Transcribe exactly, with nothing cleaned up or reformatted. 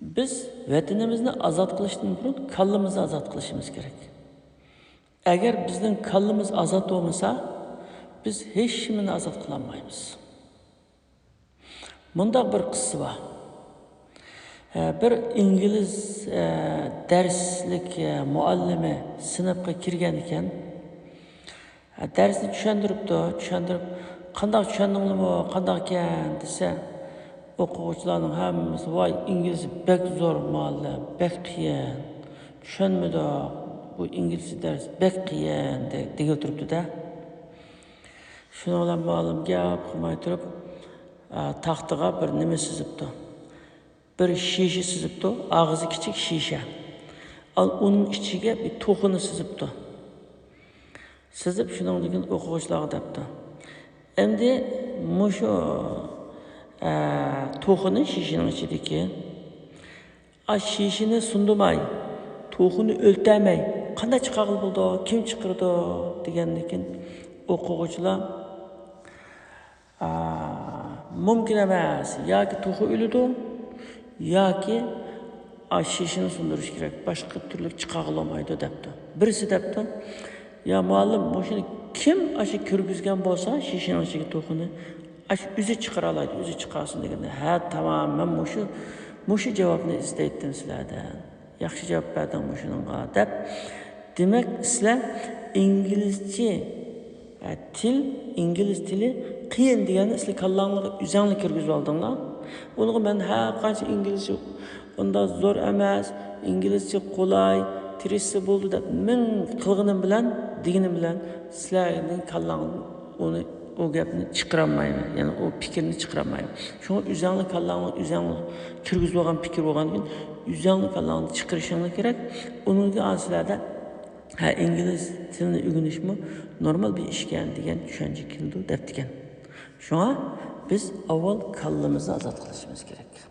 بىز ۋەتىنىمىزنى ئازاد قىلىشتىن بۇرۇن كاللىمىزنى ئازاد قىلىشىمىز كېرەك. ئەگەر بىزنىڭ كاللىمىز ئازاد بولمىسا، بىز ھېچنېمىنى ئازاد قىلالمايمىز. مۇنداق بىر قىسسە بار. ئە، بىر ئىنگلىز، ئە، دەرسلىك، ئە، مۇئەللىمى سىنىپقا كىرگەن ئىكەن. ئە، دەرسنى چۈشەندۈرۈپتۇ، چۈشەندۈرۈپ، «قانداق چۈشەندىڭلىمۇ، قانداق ئىكەن؟» دېسە، ئوقۇغۇچىلارنىڭ ھەممىسى، «ۋاي، ئىنگلىزچە بەك زور مۇئەللىم، بەك قىيىن. چۈشەنمىدۇق، بۇ ئىنگلىزچە دەرس بەك قىيىن» دە-، دېگىلى تۇرۇپتۇ-دە. شۇنىڭ بىلەن مۇئەللىم گەپ قىلماي تۇرۇپ، ئە، تاختىغا بىر نېمە سىزىپتۇ. بىر شىشە سىزىپتۇ، ئاغزى كىچىك شىشە. ئال، ئۇنىڭ ئىچىگە بىر توخۇنى سىزىپتۇ. سىزىپ، شۇنىڭدىن كېيىن ئوقۇغۇچىلارغا دەپتۇ، «ئەمدى مۇشۇ، ئە، توخۇنى شىشىنىڭ ئىچىدىكى، ئا، شىشىنى سۇندۇرماي، توخۇنى ئۆلتۈرمەي قانداق چىقارغىلى بولىدۇ؟ كىم چىقىرىدۇ؟» دېگەندىن كېيىن ئوقۇغۇچىلار، «ئا، مۇمكىن ئەمەس، ياكى توخۇ ئۆلىدۇ، ياكى، ئا، شىشىنى سۇندۇرۇش كېرەك، باشقا تۈرلۈك چىقارغىلى بولمايدۇ» دەپتۇ. بىرسى دەپتۇ، «يا مۇئەللىم، مۇشۇنى كىم ئاشۇ كىرگۈزگەن بولسا شىشىنىڭ ئىچىگە توخۇنى، ئاشۇ ئۆزى چىقىرالايدۇ، ئۆزى چىقارسۇن» دېگەندە، «ھە، تامام، مەن مۇشۇ، مۇشۇ جاۋابنى ئىزدەيتتىم سىلەردىن. ياخشى جاۋاب بەردىڭ مۇشۇنىڭغا» دەپ، دېمەك، سىلەر ئىنگلىزچە، ئە، تىل، ئىنگلىز تىلى قىيىن دېگەننى سىلەر كاللاڭلارغا ئۆزەڭلار كىرگۈزۈۋالدىڭلار. ئۇنىڭغا مەن ھەر قانچە ئىنگلىزچە ئۇنداق زور ئەمەس، ئىنگلىزچە قولاي، تىرىشسا بولىدۇ دەپ مىڭ قىلغىنىم بىلەن، دېگىنىم بىلەن سىلەرنىڭ كاللاڭدىن ئۇنى، ئۇ گەپنى چىقىرالمايمەن، يەنى ئۇ پىكىرنى چىقىرالمايمەن. شۇڭا ئۆزەڭلار كاللاڭلار، ئۆزەڭلار كىرگۈزۈۋالغان پىكىر بولغاندىكىن، ئۆزەڭلار كاللاڭدىن چىقىرىشىڭلار كېرەك. ئۇنىڭدىن كېيىن سىلەردە، «ھە، ئىنگلىز تىلىنى ئۆگىنىشمۇ نورمال بىر ئىشكەن» دېگەن چۈشەنچە كېلىدۇ دەپتىكەن. شۇڭا بىز ئاۋۋال كاللىمىزنى ئازاد قىلىشىمىز كېرەك.